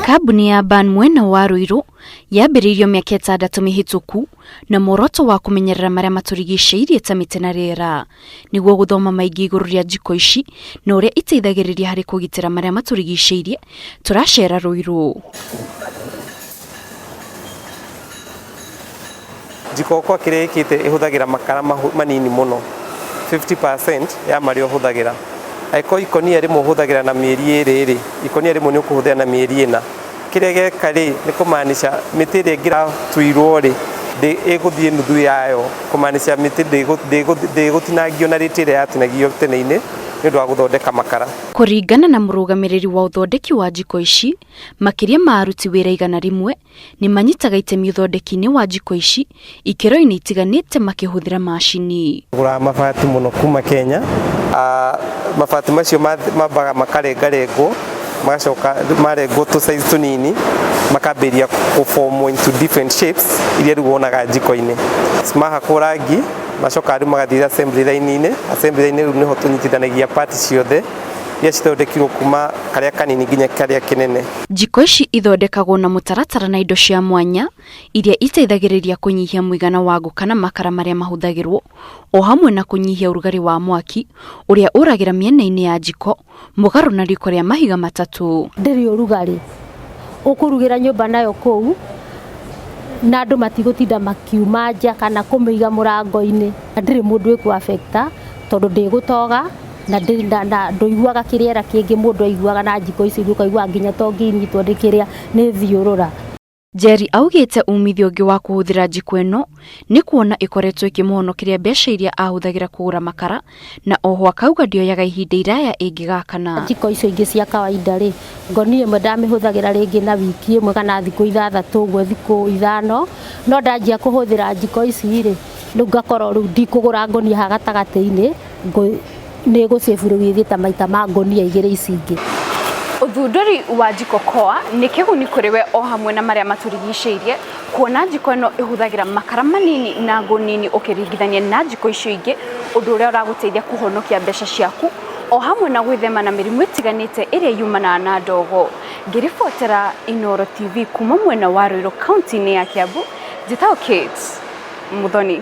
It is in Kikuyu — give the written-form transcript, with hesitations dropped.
Kambuni ya Ban mwena wa Ruiru yambĩrĩirio mĩaka 6 mĩhĩtũku na muoroto wa kũmenyerera marĩa matũrigicĩirie ta mĩtĩ na rĩera. Nĩguo gũthoma maingĩ igũrũ rĩa njiko ici na ũrĩa iteithagĩrĩria harĩ kũgitĩra marĩa matũrigicĩirie, tũracera Ruiru. Jiko Okoa kĩrĩa ĩkĩte ĩhũthagĩra makara manini mũno, 50% ya marĩa ũhũthagĩra. Angĩkorwo ikũnia rĩmwe ũhũthagĩra na mĩeri 2 rĩ, ikũnia rĩmwe nĩ ũkũhũthĩra na mĩeri 4. Kĩrĩa gĩeka rĩ, nĩ kũmaanisha mĩtĩ ĩrĩa ĩngĩratuirwo rĩ, ĩgũthiĩ nuthu yayo, kũmaanisha mĩtĩ ndĩgũtinangio na rĩti ĩrĩa yatinagio tene-inĩ nĩ ũndũ wa gũthondeka makara. Kũringana na mũrũgamĩrĩri wa ũthondeki wa njiko ici, makĩria ma aruti wĩra 100 nĩ manyitaga itemi ũthondeki-inĩ wa njiko ici ikĩro-inĩ itiganĩte makĩhũthĩra macini. Tũgũraga mabati mũno kuma Kenya. Mabati macio mambaga makarengarengwo, magacoka marengwo tũ size tũnini, makambĩrĩria kũ form into different shapes iria rĩu wonaga njiko-inĩ. Mahakwo rangi, macokaga rĩu magathiĩ assembly line-inĩ. Assembly line rĩu nĩho tũnyitithanagia part ciothe iria cithondekirwo kuma karĩa kanini nginya karĩa kĩnene. Njiko ici ithondekagwo na mũtaratara na indo cia mwanya iria iteithagĩrĩria kũnyihia mũigana wa ngũ kana makara marĩa mahũthagĩrwo, o hamwe na kũnyihia ũrugarĩ wa mwaki ũrĩa ũragĩra mĩena-inĩ ya njiko, mũgarũ na riko rĩa mahiga matatũ. Ndĩrĩ ũrugarĩ, ũkũrugĩra nyũmba nayo kũu na andũ matigũtinda makiuma nja kana kũmĩiga mũrango-inĩ. Ndĩrĩ mũndũ ĩkũ affect tondũ ndĩgũtoga na ndũiguaga kĩrĩera kĩngĩ mũndũ aiguaga na njiko ici ũkaigua nginya to ũngĩnyitwo nĩ kĩrĩa nĩ thiũrũra. Njeri augĩte umithio ũngĩ wa kũhũthĩra njiko ĩno nĩ kuona ĩkoretwo ĩkĩmũhonokeria mbeca iria ahũthagĩra kũgũra makara, na oho akauga ndĩoyaga ihinda iraya ĩngĩgakana. Njiko icio ingĩ cia kawaida rĩ, ngonia ĩmwe ndamĩhũthagĩra rĩngĩ na wiki ĩmwe kana thikũ 6 ũguo, thikũ 5, no ndanjia kũhũthĩra njiko ici rĩ, rĩu ngakorwo rĩu ndikũgũra ngonia haha gatagatĩ-inĩ, nĩ gũcĩbu rĩu ĩthiĩte ta maita ma ngonia 2 ici ingĩ. Ũthundũri wa Jiko Okoa nĩ kĩguni kũrĩ we o hamwe na marĩa matũrigicĩirie, kuona njiko ĩno ĩhũthagĩra makara manini na ngũ nini ũkĩringithania na njiko icio ingĩ, ũndũ ũrĩa ũragũteithia kũhonokia mbeca ciaku o hamwe na gwĩthema na mĩrimũ ĩtiganĩte ĩrĩa yumanaga na ndogo. Ngĩribotera Inooro TV kuma mwena wa Ruiru kaunti-inĩ ya Kiambu, njĩtagwo Kate Muthoni.